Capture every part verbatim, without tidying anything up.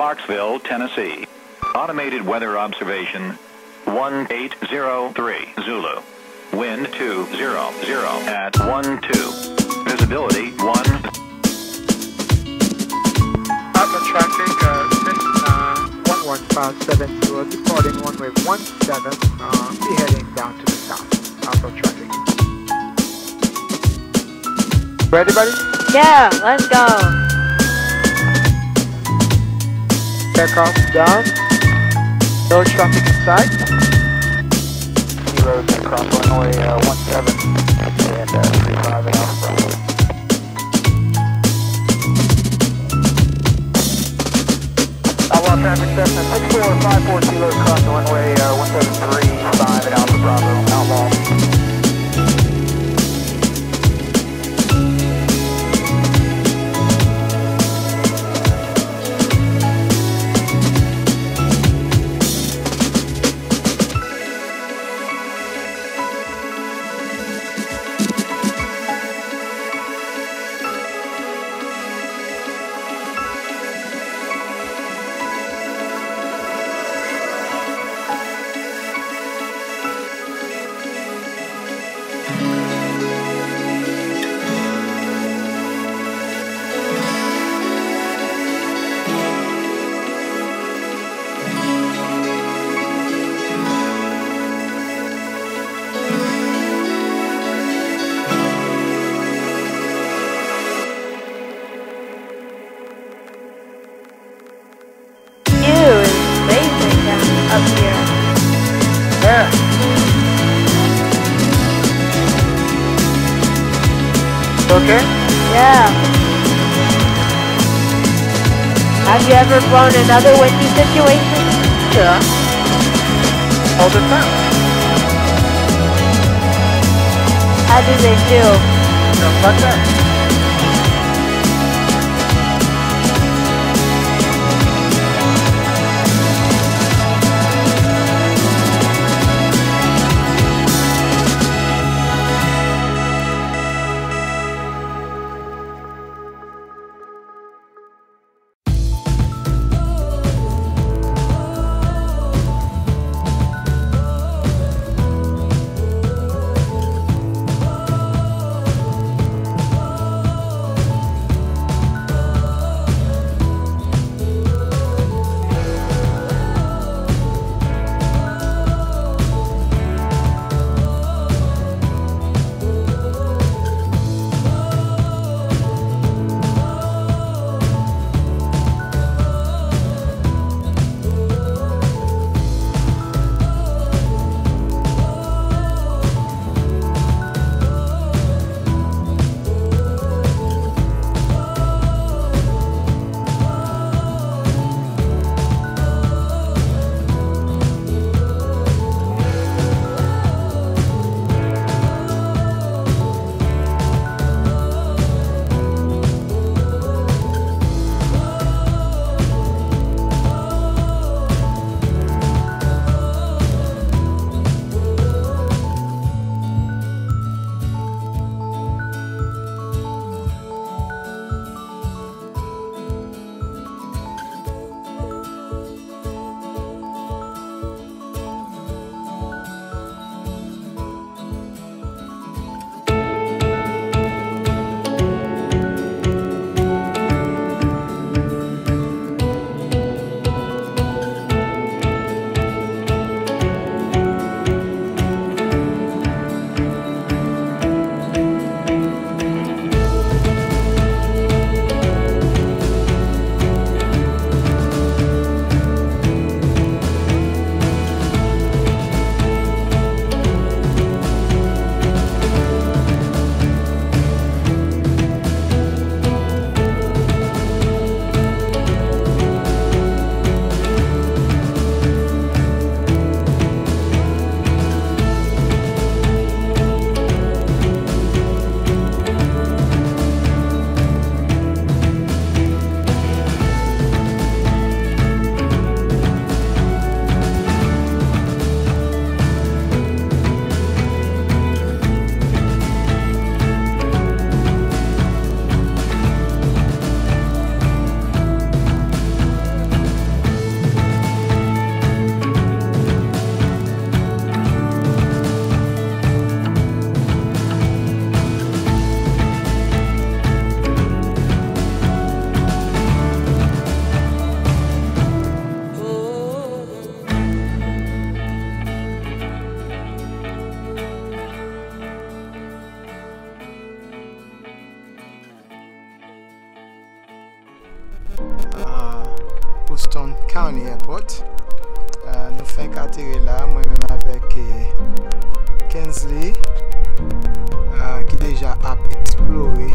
Clarksville, Tennessee. Automated weather observation, one eight zero three Zulu. Wind two zero zero at one two. Visibility one. Alpha traffic, uh, Cessna one one five seven zero, departing runway one seven, uh, be heading down to the south. Alpha traffic. Ready, buddy? Yeah, let's go. Takeoff done. No traffic in sight. Kilo, takeoff runway, uh, one seven and, uh, three five and Alpha Bravo. Outbound traffic, Cessna six four five four Kilo, cross runway, uh, one seven three five at Alpha Bravo, outbound. Ew, it's amazing down up here. Yeah. Okay? Yeah. Have you ever flown in other windy situations? Yeah. All the time. How do they feel? Just like that. County Airport. Euh, nou fenk ateri la, mwen menm avèk, euh, Kensley, euh, ki deja ap eksplore.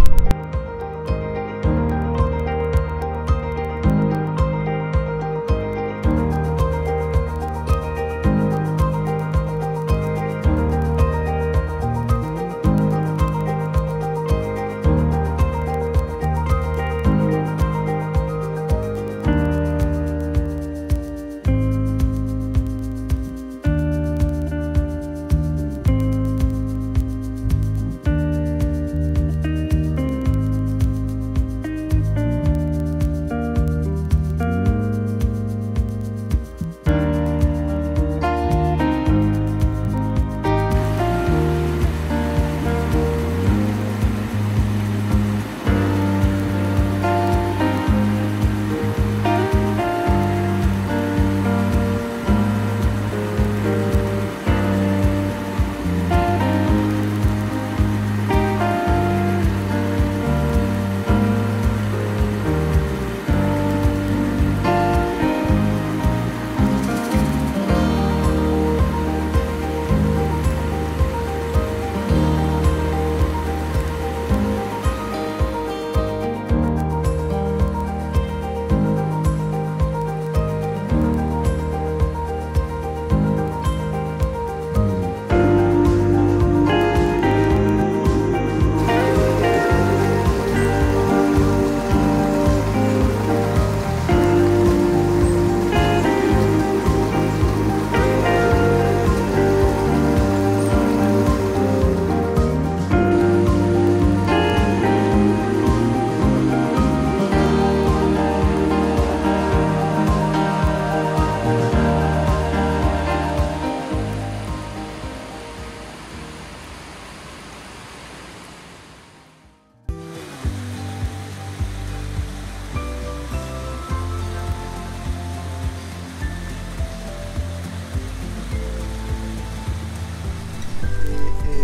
E, e,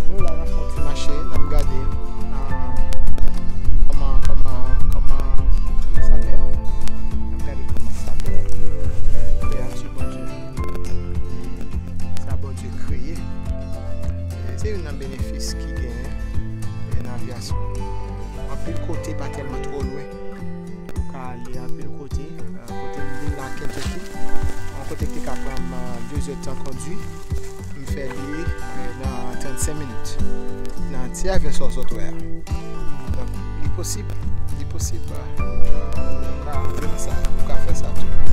nou la, n ap fè yon ti mache, n ap gade, ah, kòman, kòman, kòman, kòman sa fè. N ap gade kòman sa fè. Kreyati Bondye. Sa Bondye kreye. E, se youn nan benefis ki genyen, e, nan avyasyon. Anpil kote pa tèlman twò lwen. Ou ka ale anpil kote, euh, kote m vin la Kentucky, yon kote ki te ka pran m, euh, de zè tan kondwi, m fè li, euh, nan trannsenk minit. Nan ti avyon sa w sot wè a. Donk, li posib, li posib, euh, ou ka fè sa, ou ka fè sa tou.